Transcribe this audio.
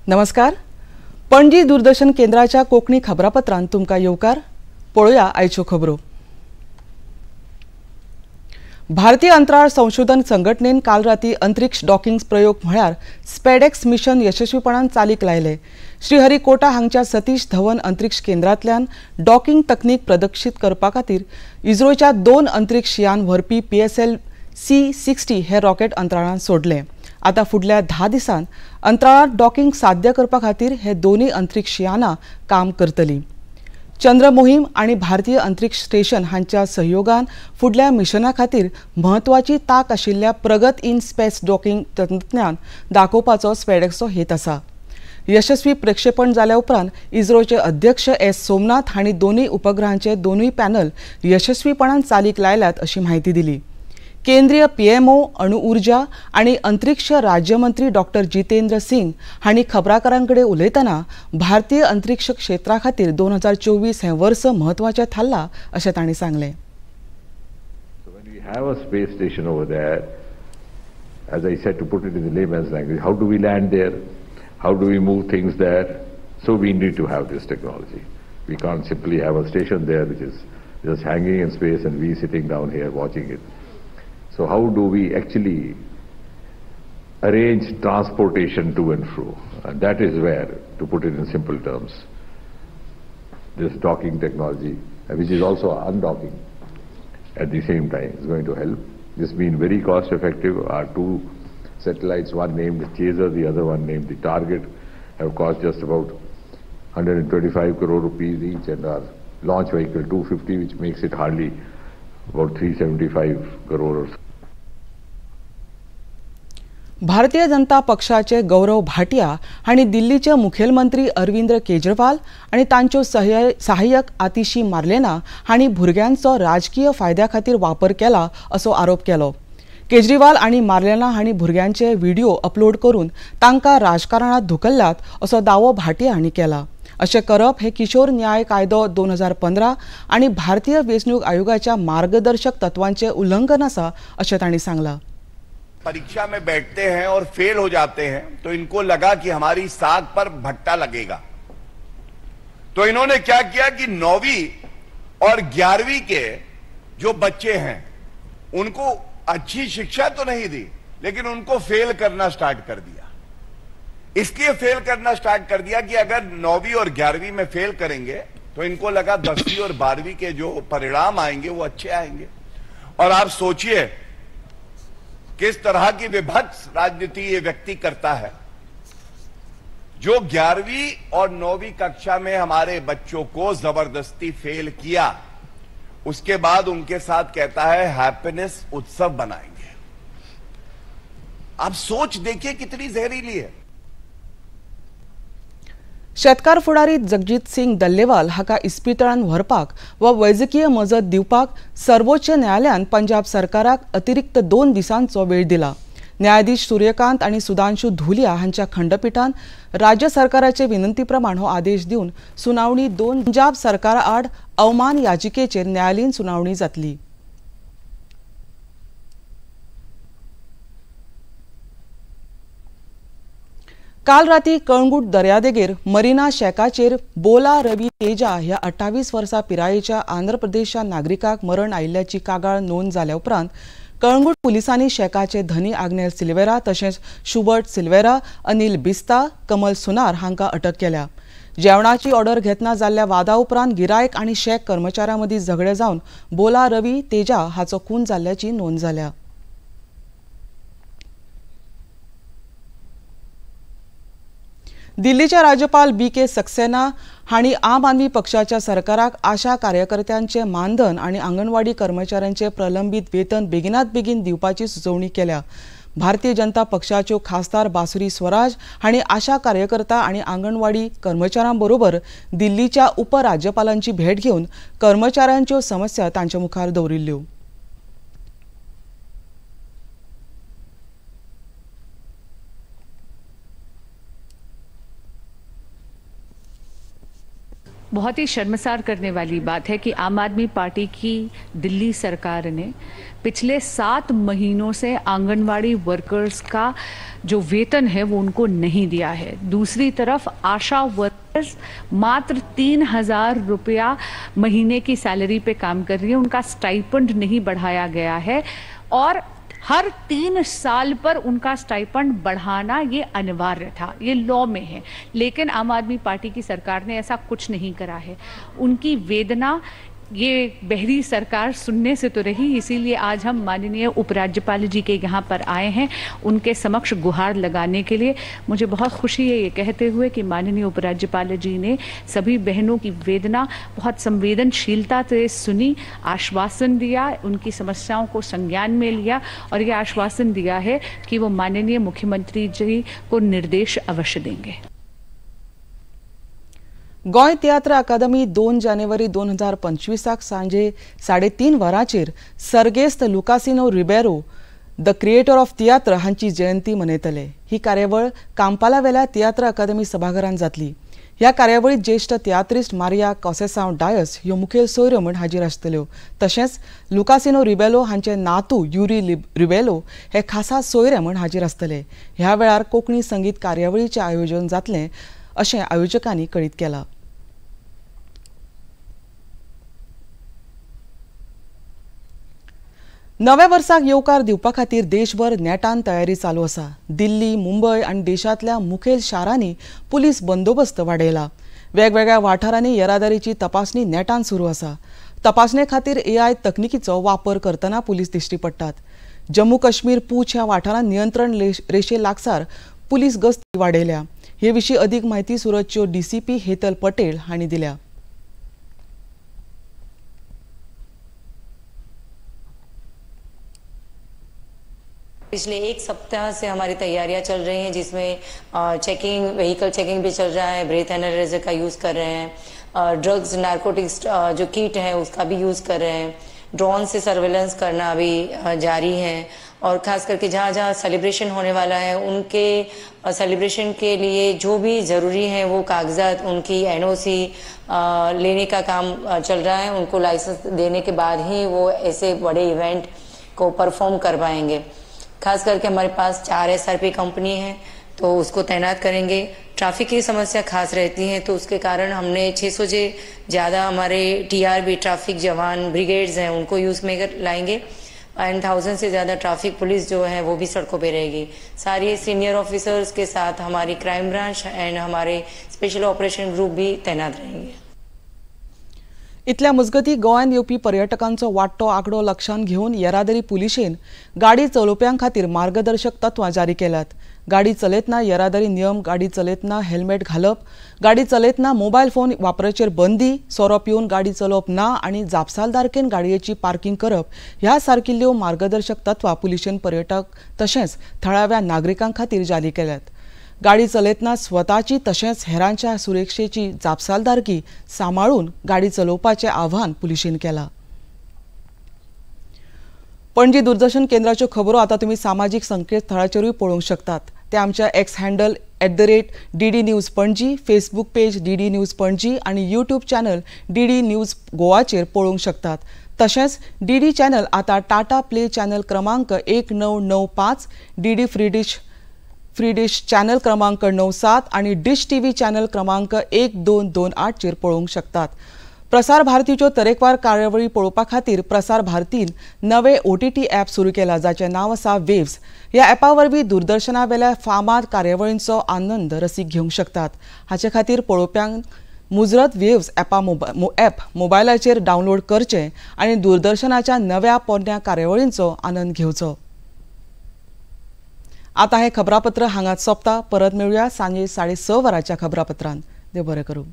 नमस्कार, पणजी दूरदर्शन केंद्राच्या कोंकणी खबरापत्रांत तुमकां येवकार. पळोवया आयच्यो खबरो. भारतीय अंतराळ संशोधन संघटनेन काल राती अंतरिक्ष डॉकिंग प्रयोग म्हळ्यार स्पेडेक्स मिशन यशस्वीपणान चालीक लायले. श्रीहरिकोटा हांगच्या सतीश धवन अंतरिक्ष केंद्रांतल्यान डॉकिंग तकनीक प्रदर्शीत करपा खातीर इस्रोच्या 2 अंतरिक्ष यान व्हरपी PSLV C-60 हे रॉकेट अंतराळांत सोडले. आता फुडल्या 10 दिसांत अंतराळांत डॉकिंग साध्य करपा खातीर हे दोनूय अंतरिक्ष यानां काम करतली. चंद्र मोहीम आनी भारतीय अंतरिक्ष स्टेशन हांच्या सहयोगान फुडल्या मिशना खातीर म्हत्वाची तांक आशिल्ल्या प्रगत इन स्पेस डॉकिंग तंत्रज्ञान दाखोवपाचो स्पेडेक्सचो हेत आसा. यशस्वी प्रक्षेपण जाल्या उपरांत इस्रोचे अध्यक्ष एस सोमनाथ हांणी दोनूय उपग्रहांचे दोनूय पॅनल यशस्वीपणान चालीक लायल्यात अशी म्हायती दिली. केंद्रीय PMO अणु ऊर्जा आनी अंतरिक्ष राज्यमंत्री डॉक्टर जितेंद्र सिंग हांणी खबराकारांकडे उलयतना भारतीय अंतरिक्ष क्षेत्रा खातीर 2024 हें वर्स म्हत्वाचें थारलां अशें तांणी सांगलें. So when we have a space station over there, as I said, to put it in the layman's language, how do we land there? How do we move things there? So we need to have this technology. We can't simply have a station there which is just hanging in space and we sitting down here watching it. So how do we actually arrange transportation to and fro? And that is where, to put it in simple terms, this docking technology, which is also undocking at the same time, is going to help. This being very cost effective. Our 2 satellites, one named the Chaser, the other one named the Target, have cost just about 125 crore rupees each, and our launch vehicle 250, which makes it hardly about 375 crore or so. Bharatiya Janata पक्षाचे गौरव भाटिया हांणी दिल्लीचे मुखेलमंत्री अरविंद केजरीवाल आनी तांच्यो सहाय्यक Atishi Marlena हांणी भुरग्यांचो राजकीय फायद्या खातीर वापर केला असो आरोप केलो. केजरीवाल आनी मार्लेना हांणी भुरग्यांचे व्हिडिओ अपलोड करून तांकां राजकारणांत धुकल्ल्यात असो दावो भाटिया हांणी केला. अशें करप हे किशोर न्याय कायदो 2015 आनी भारतीय वेंचणूक आयोगाच्या मार्गदर्शक तत्वांचें उल्लंघन आसा अशें तांणी सांगलां. परीक्षा में बैठते हैं और फेल हो जाते हैं तो इनको लगा कि हमारी साख पर भट्टा लगेगा, तो इन्होंने क्या किया कि 9वीं और 11वीं के जो बच्चे हैं उनको अच्छी शिक्षा तो नहीं दी, लेकिन उनको फेल करना स्टार्ट कर दिया. इसलिए फेल करना स्टार्ट कर दिया कि अगर 9वीं और 11वीं में फेल करेंगे तो इनको लगा 10वीं और 12वीं के जो परिणाम आएंगे वो अच्छे आएंगे. और आप सोचिए किस तरह की विभत्स राजनीति ये व्यक्ति करता है. जो 11वीं और 9वीं कक्षा में हमारे बच्चों को जबरदस्ती फेल किया, उसके बाद उनके साथ कहता है हैप्पीनेस उत्सव बनाएंगे. आप सोच देखिए कितनी जहरीली है. शेतकार फुडारी जगजीत सिंग दल्लेवाल हाका इस्पितळान व्हरपाक वा वैजकीय मजत दिवपाक सर्वोच्च न्यायालयान पंजाब सरकाराक अतिरिक्त 2 दिसांचो वेळ दिला. न्यायाधीश सूर्यकांत आनी सुधांशु धुलिया हांच्या खंडपीठान राज्य सरकाराचे विनंती प्रमाण हो आदेश दिवन सुनावणी 2 पंजाब सरकारा आड अवमान याचिकेचेर न्यायालयीन सुनावणी जातली. काल राती कळंगूट दर्यादेगेर मरीना शेकाचेर बोला रवी तेजा ह्या 28 वर्सां पिरायेच्या आंध्र प्रदेशच्या नागरिकाक मरण आयिल्ल्याची कागाळ नोंद जाल्या उपरांत कळंगूट पुलिसांनी शेकाचे धनी आग्नेल सिल्वेरा तशेंच शुबर्ट सिल्वेरा, अनिल बिस्ता, कमल सुनार हांकां अटक केल्या. जेवणाची ऑर्डर घेतना जाल्ल्या वादा उपरांत गिरायक आनी शेक कर्मचाऱ्यां मदीं झगडें जावन बोला रवी तेजा हाचो खून जाल्ल्याची नोंद जाल्या. दिल्लीचे राज्यपाल BK Saxena हांणी आम आदमी पक्षाच्या सरकाराक आशा कार्यकर्त्यांचे मानधन आनी आंगणवाडी कर्मचाऱ्यांचे प्रलंबीत वेतन बेगिनात बेगीन दिवपाची सुचोवणी केल्या. भारतीय जनता पक्षाच्यो खासदार बासुरी स्वराज हांणी आशा कार्यकर्ता आनी आंगणवाडी कर्मचाऱ्यांबरोबर दिल्लीच्या उपराज्यपालांची भेट घेवन कर्मचाऱ्यांच्यो समस्या तांचे मुखार दवरिल्ल्यो. बहुत ही शर्मसार करने वाली बात है कि आम आदमी पार्टी की दिल्ली सरकार ने पिछले 7 महीनों से आंगनवाड़ी वर्कर्स का जो वेतन है वो उनको नहीं दिया है। दूसरी तरफ आशा वर्कर्स मात्र 3,000 रुपया महीने की सैलरी पे काम कर रही है, उनका स्टाइपेंड नहीं बढ़ाया गया है और हर 3 साल पर उनका स्टाइपेंड बढ़ाना ये अनिवार्य था, ये लॉ में है, लेकिन आम आदमी पार्टी की सरकार ने ऐसा कुछ नहीं करा है। उनकी वेदना ये बहरी सरकार सुनने से तो रही, इसीलिए आज हम माननीय उपराज्यपाल जी के यहाँ पर आए हैं उनके समक्ष गुहार लगाने के लिए। मुझे बहुत खुशी है ये कहते हुए कि माननीय उपराज्यपाल जी ने सभी बहनों की वेदना बहुत संवेदनशीलता से सुनी, आश्वासन दिया, उनकी समस्याओं को संज्ञान में लिया और ये आश्वासन दिया है कि वो माननीय मुख्यमंत्री जी को निर्देश अवश्य देंगे। गोंय तियात्र अकादमी 2 जानेवारी 2025 सांजे 3:30 वरांचेर सर्गेस्त Lucasino Ribeiro the creator of tiatr हांची जयंती मनयतले। ही कार्यावळ कांपालावेल्या तियात्र अकादमी सभाघरांत जातली। ह्या कार्यावळीत ज्येष्ठ तियात्रिस्ट मारिया कॉसेसांव डायस ह्यो मुखेल सोयऱ्यो म्हूण हाजीर आसतल्यो। तशेंच लुकासिनो रिबेलो हांचे नातू युरी रिबेलो हे खासा सोयरे म्हूण हाजीर आसतले। ह्या वेळार कोंकणी संगीत कार्यावळीचें आयोजन जातलें अशें आयोजकांनी कळीत केलां। नव्या वर्साक येवकार दिवपा खातीर देशभर नेटान तयारी चालू आसा। दिल्ली, मुंबय आनी देशांतल्या मुखेल शारांनी पुलीस बंदोबस्त वाडयला। वेगवेगळ्या वाठारांनी येरादारीची तपासणी नेटान सुरू आसा। तपासणे खातीर एआय तकनिकीचो वापर करतना पुलीस दिश्टी पडटात। जम्मू काश्मीर पूंछ ह्या वाठारांत नियंत्रण रेशे लागसार पुलीस गस्ती वाडयल्या। हे विशीं अधिक माहिती सुरतच्यो डीसीपी हेतल पटेल हांणी दिल्या। पिछले 1 सप्ताह से हमारी तैयारियां चल रही हैं, जिसमें चेकिंग, व्हीकल चेकिंग भी चल रहा है, ब्रेथ एनालाइजर का यूज़ कर रहे हैं, ड्रग्स नारकोटिक्स जो किट है उसका भी यूज़ कर रहे हैं, ड्रोन से सर्वेलेंस करना अभी जारी है और ख़ास करके जहाँ जहाँ सेलिब्रेशन होने वाला है उनके सेलिब्रेशन के लिए जो भी ज़रूरी है वो कागजात, उनकी एनओसी लेने का काम चल रहा है। उनको लाइसेंस देने के बाद ही वो ऐसे बड़े इवेंट को परफॉर्म कर पाएंगे। खास करके हमारे पास 4 एसआरपी कंपनी है तो उसको तैनात करेंगे। ट्रैफिक की समस्या खास रहती है तो उसके कारण हमने 600 से ज़्यादा हमारे टीआरबी ट्रैफिक जवान ब्रिगेड्स हैं उनको यूज़ में लाएंगे एंड 1000 से ज़्यादा ट्रैफिक पुलिस जो है वो भी सड़कों पे रहेगी। सारी सीनियर ऑफिसर्स के साथ हमारी क्राइम ब्रांच एंड हमारे स्पेशल ऑपरेशन ग्रुप भी तैनात रहेंगे। इतल्या मजगती गोंयांत येवपी पर्यटकांचो वाडटो आंकडो लक्षांत घेवन येरादारी पुलिशेन गाडी चलोवप्यां खातीर मार्गदर्शक तत्वां जारी केल्यात। गाडी चलयतना येरादारी नियम, गाडी चलयतना हेल्मेट घालप, गाडी चलयतना मोबायल फोन वापराचेर बंदी, सोरो पिवन गाडी चलोवप ना आनी जापसालदारकेन गाडयेची पार्किंग करप ह्या सारकिल्ल्यो मार्गदर्शक तत्वां पुलिशेन पर्यटक तशेंच थळाव्या नागरिकां खातीर जारी केल्यात। गाडी चलयतना स्वताची तशेंच हेरांच्या सुरक्षेची जापसालदारकी सांबाळून गाडी चलोवपाचें आव्हान पुलिशेन केलां। पणजी दूरदर्शन केंद्राच्यो खबरो आतां तुमी सामाजीक संकेतथळाचेरूय पळोवंक शकतात। ते आमच्या X handle @DD News Panaji, Facebook page DD News Panaji आनी यूट्यूब चॅनल DD news गोवाचेर पळोवंक शकतात। तशेंच DD channel आतां टाटा प्ले चॅनल क्रमांक 1995, DD free dish channel क्रमांक 97 आणि डिश टीव्ही चॅनल क्रमांक 1228 चेर पळोवंक शकतात। प्रसार भारतीच्यो तरेकवार कार्यावळी पळोवपा खातीर प्रसार भारतीन नवे OTT app सुरू केला जाचें नांव आसा वेव्स। ह्या ॲपा वरवीं दूरदर्शनावेल्या फामाद कार्यावळींचो आनंद रसीक घेवंक शकतात। हाचे खातीर पळोवप्यांक मुजरत वेव्स ॲप मोबायलाचेर डावनलोड करचें आनी दूरदर्शनाच्या नव्या पोरण्या कार्यावळींचो आनंद घेवचो। आता हे खबरापत्र हांगाच सोंपता। परत मेळुया सांजे 6:30 वरांच्या खबरापत्रान। देव बरें करूं।